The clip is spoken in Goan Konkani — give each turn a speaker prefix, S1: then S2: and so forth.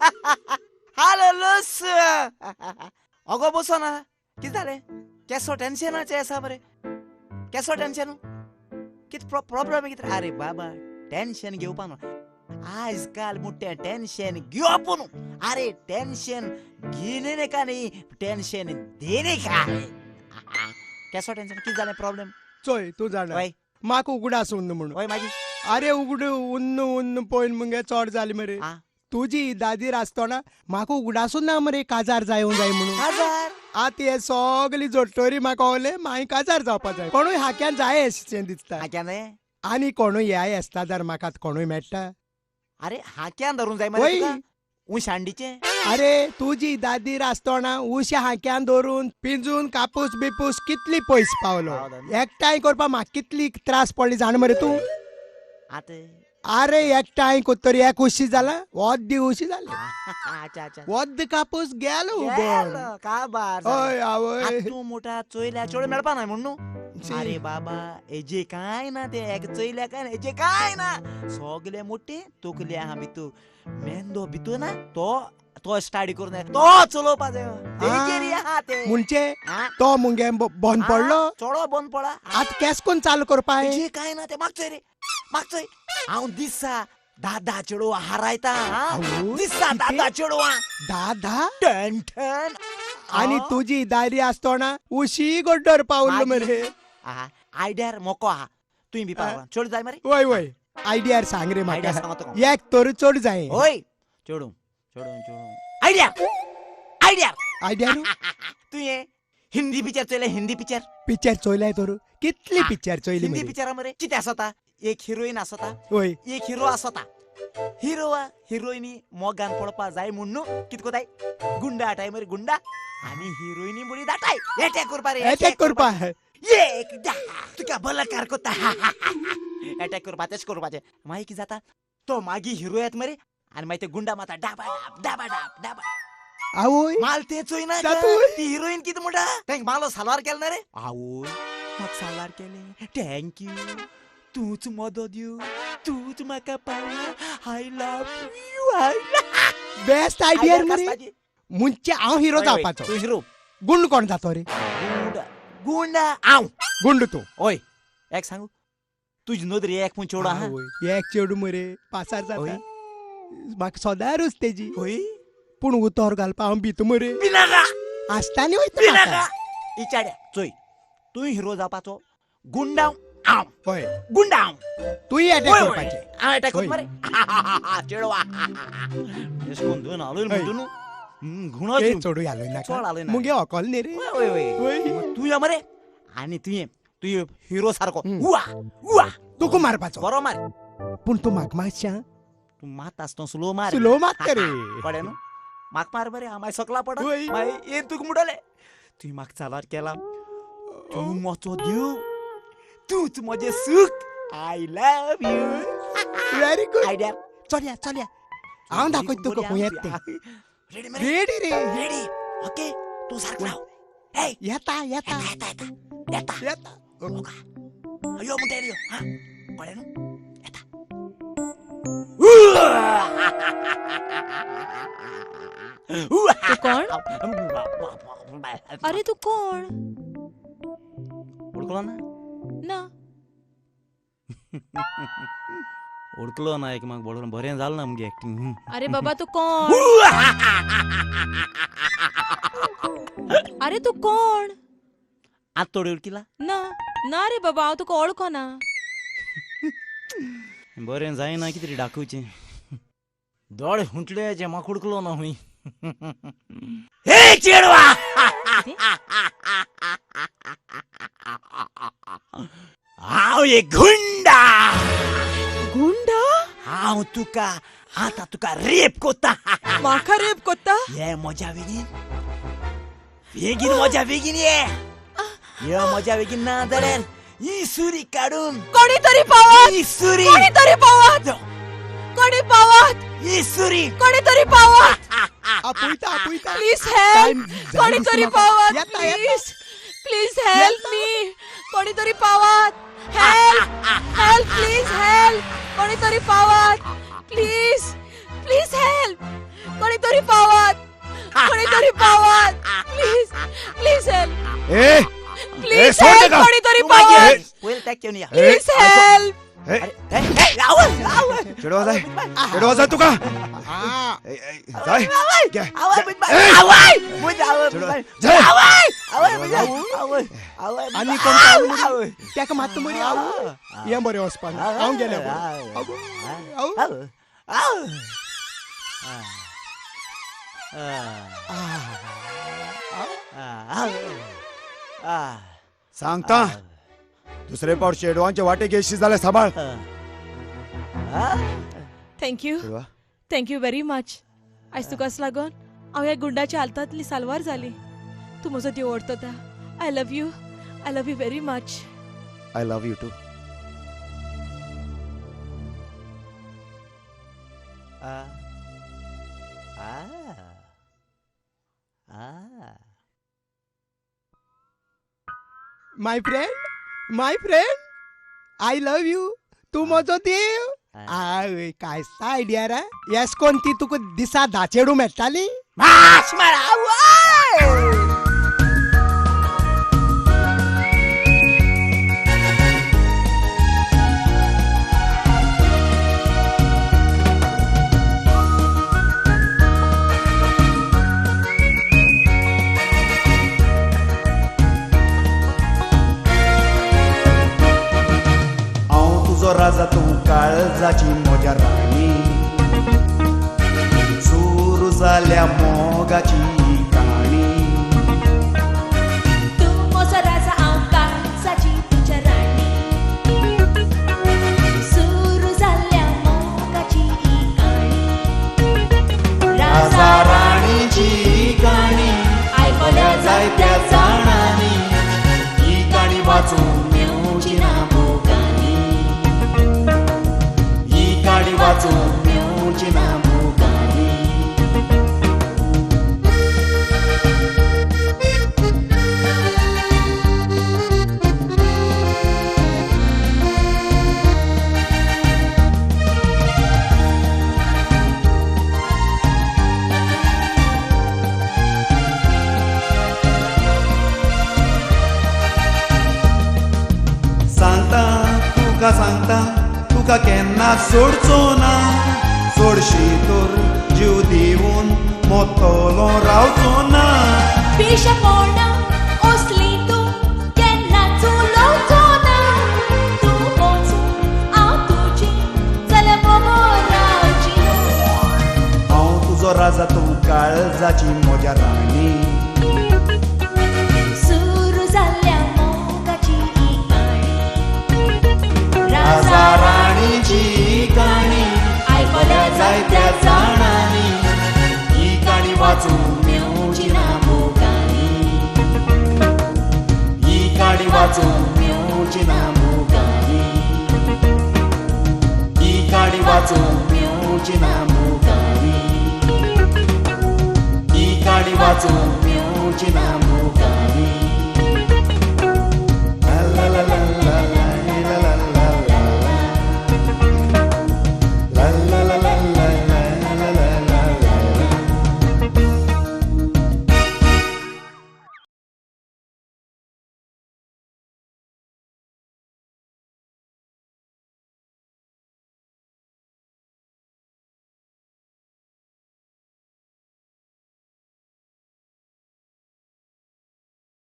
S1: हॅलो लस अगो बसो ना. कितें जालें? केसो टेन्शनाचें आसा मरे? केसो टेन्शन? कितें प्रॉब्लम कितें? अरे बाबा टेन्शन घेवपा न्हू आयज काल मोठें टेन्शन घेवप न्हू. अरे टेन्शन घेने का न्ही, टेन्शन देने का. केसो टेन्शन? कितें जालें प्रॉब्लम?
S2: चोय तूं जाणा म्हाका उगडास उन्न म्हणून.
S1: हय मागीर?
S2: अरे उगड उन्न उन्न पळोवन मुगे चड जाली मरे. तुजी दादी आसतना म्हाका उगडासून ना मरे काजार जाय जाय म्हणून. आतां हे सगली जोडटोरी म्हाका ओले मागीर काजार जावपा जाय. कोणूय हाक्यान जाय अशें दिसता. आनी कोणूय ह्या एस्तादार म्हाका कोणूय मेळटा.
S1: अरे हाक्यान धरून जाय मरे उशांडीचे.
S2: अरे तुजी दादी आसतना उशा हाक्यान धरून पिंजून कापूस बिपूस कितली पयस पावलो. एकठांय करपा म्हाका कितली त्रास पडली जाण मरे तूं. अरे एकठांय कोत्तरी एक उशी जाला वद्द उशी जाले वद्द कापूस गेलो. हय आवय
S1: तूं मोठा चोयल्या चोड मेळपा ना म्हण न्हू. अरे बाबा हेजे काय ना ते एक चोयल्या काय ना हेजे काय ना सगळे मोठे तोकले आहा भितू मेंदो भितू ना तो तो स्टाडी करून तो चलोवपा जाय.
S2: म्हणजे तो मुगे बंद पडलो.
S1: चोडो बंद पडला.
S2: आतां केस कोण चालू करपा?
S1: हेजे काय ना ते मागचोय रे मागचोय. हांव दिसा दादा चेडवा हारायता. दिसा दादा चेडवा
S2: दादा
S1: टन टन.
S2: आनी तुजी दारी आसतना उशी गोड्डर पावलो मरे.
S1: आयडियार मोको आहा तुवें बी पावला चड जाय मरे.
S2: वय वय आयडियार सांग रे म्हाका एक तर चड जाय.
S1: हय चेडूं चेडूं चेडूं आयडिया आयडिया
S2: आयडिया.
S1: तुवें हिंदी पिक्चर चोयले? हिंदी पिक्चर
S2: पिक्चर चोयलाय तर कितली पिक्चर चोयली?
S1: हिंदी पिक्चरा मरे कितें आसता? एक हिरोईन आसता, एक हिरो आसता. हिरो हिरोईनी मोगान पडपा जाय म्हूण न्हू कितें कोताय गुंडा हाटाय मरे गुंडा आनी हिरोईनी मुडी दाटाय एटॅक करपा रे.
S2: एटॅक करपा
S1: एक तुका बलात्कार कोता एटॅक करपा तेश करपाचें. मागीर कितें जाता तो मागीर हिरो येता मरे आनी मागीर ते गुंडा मारता डाबा डाब डाबा डाब डाबा.
S2: आवय
S1: माल तें चोयना ती हिरोईन कितें म्हणटा तेंका मालो साल्वार केलो ना रे. आवय म्हाका साल्वार केलें thank you तूंच मदत you तूंच म्हाका पावला I love you I love.
S2: Best idea मरे. मुंचे हांव हिरो जावपाचो.
S1: तूं हिरो.
S2: गुंड कोण जातो रे?
S1: गुंड गुंड हांव.
S2: गुंड तूं?
S1: हय एक सांगू तुजी नदरी एक पूण चेडो आहा.
S2: एक चेडू मरे पासार जाता म्हाका सदांच तेजी.
S1: हय
S2: पूण उतर घालपा हांव भिता मरे.
S1: भिनाका
S2: आसतानी वयता.
S1: इचाड्या चोय तूं हिरो जावपाचो गुंड हांव.
S2: हय
S1: गुंड हांव.
S2: तूं एटॅक करपाचें.
S1: हांव एटॅक करपा रे चेडवा एश कोन दोन हालोय म्हणटा न्हू घुणो
S2: चडूय हालोय नाका मुगे होकल न्ही रे.
S1: वय वय तूं यो मरे आनी तुवें तूं हिरो सारको उवा उवा
S2: तुका मारपाचो.
S1: बरो मार
S2: पूण तूं म्हाका मातशें
S1: तूं मात आसता स्लो मार.
S2: स्लो मारता रे
S1: कळ्ळें न्हू. म्हाका मार बरें हांव मागीर सकला पडत मागीर येन तुका म्हणटलें तुवें म्हाका चालार केला तूं म्हजो देव तूंच म्हजें सूख I love you.
S2: Very good
S1: idea.
S2: चलया चलया हांव दाखयता तुका खंय येता तें.
S1: रेडी
S2: रेडी रे
S1: रेडी ओके तूं सारको राव. हे
S2: येता येता
S1: येता येता येता
S2: येता
S1: यो म्हणटा यो. हां कळ्ळें न्हू येता.
S3: तूं कोण? अरे तूं कोण?
S1: वळखलो ना?
S3: ना.
S1: ओळखलो ना एक म्हाका बरोबर बरें जालें ना मुगे एक्टिंग.
S3: अरे बाबा तूं कोण? अरे तूं कोण?
S1: आतां थोडी ओळखिला?
S3: ना ना रे बाबा हांव तुका ओळखना.
S1: बरें जायना कितें दाखोवचें दोळे हुंटले जे म्हाका ओळखलो ना हुंय. हे चेडवा हांव एक गुंडा.
S3: गुंडा?
S1: हांव तुका आतां तुका रेप कोत्ता.
S3: म्हाका रेप कोत्ता?
S1: ये म्हज्या बेगीन बेगीन म्हज्या बेगीन ये ये म्हज्या बेगीन ना जाल्यार ही सुरी काडून
S3: कोणी तरी पावात.
S1: ही सुरी
S3: कोणी तरी पावात. कोणी पावात.
S1: ही सुरी
S3: कोणी तरी पावात.
S2: आपुयता आपुयता.
S3: प्लीज हेल्प कोणी तरी पावात. Please please help me. कोणी तरी पावात. Help help please help. कोणी तरी पावात प्लीज प्लीज हेल्प. कोणीतरी पावात, कोणीतरी पावात, please please help.
S4: A
S3: please help, कोणीतरी पावात, प्लीज हेल्प.
S4: चेडवा जाय, चेडवा जाय तुका. जाय.
S2: आनी कोण तेका मात्त मरी आव हें बरें वचपाक हांव गेलें.
S4: सांगता दुसरे पावट चेडवांचे वाटे घेशी जाल्यार सांबाळ.
S3: Thank you, thank you very much. आयज तुकाच लागून हांव ह्या गुंडाच्या हालतांतली साल्वार जाली. तूं म्हजो देव ओडटता. I love you, I love you very much.
S4: I love you too.
S2: My friend, my friend, I love you. तूं म्हजो देव. आवय काय आयडिया रे. येस कोण ती तुका दिसा 10 चेडूं मेळटाली.
S4: राजा तूं काळजाची म्हज्या राणी, सुरू जाल्या मोगाची काणी.
S3: तूं म्हजो राजा हांव काळजाची तुज्या राणी, सुरू जाल्या मोगाची काणी.
S4: राजा राणीची काणी आयकल्या जायत्या जाणांनी, ही काणी वाचूंक मेवची ना मोगांनी, ही काणी वाचूंक मेवची ना मोगांनी. सांगता तुका, सांगता तुका केन्ना सोडचो ना, सोडशी तर जीव दिवन मोतलो रावचो ना.
S3: पिशेपणां असली तूं केन्ना चुलोवचो ना, तूं वचूं हांव तुजी जाल्यार बगर रावची.
S4: हांव तुजो राजा तूं काळजाची म्हज्या राणी,
S3: सुरू जाल्या मोगाची काणी.
S4: राजा राणीची काणी आयकल्या जायत्या जाणांनी, ही काणी वाचूंक मेवची ना मोगांनी, ही काणी वाचूंक मेवची ना मोगांनी, ही काणी वाचूंक मेवची ना मोगांनी, ही काणी वाचूंक मेवची ना मोगांनी.